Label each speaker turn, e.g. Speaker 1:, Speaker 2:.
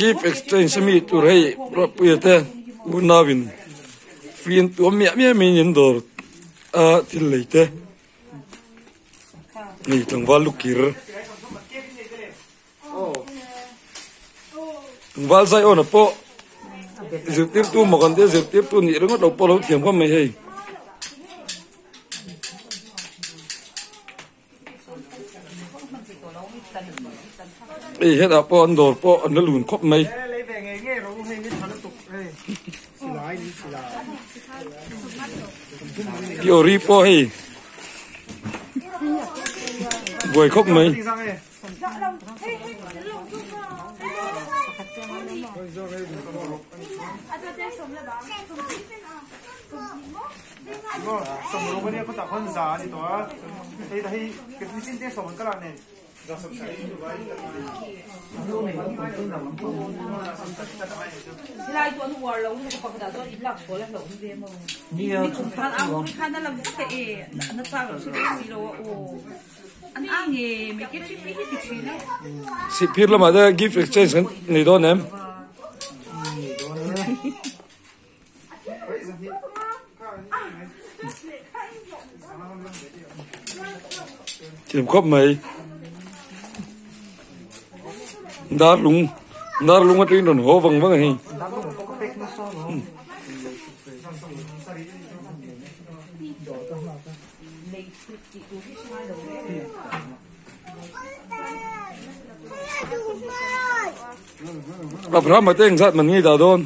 Speaker 1: Gift exchange ami tur hei Ruatpuia te unauin free an tuam miah miah mai in dawr a thil lei te hei tlangval lu kir tlangval zai awn ah pawh zirtirtu maw kan tia zirtirtu nih ringawt lo pawh a lo thiam khawp mai hei. Hei hetah pawh an dawr pawh an la lun khawp mai. Fiori pawh hei buai khawp mai. Sihphir lamah te gift exchange kan nei dawn em? Thiam khawp mai. Dar lung dar lung atangin rawn haw vang vang a hei. Abraham-a te engzat man ngei dah dawn?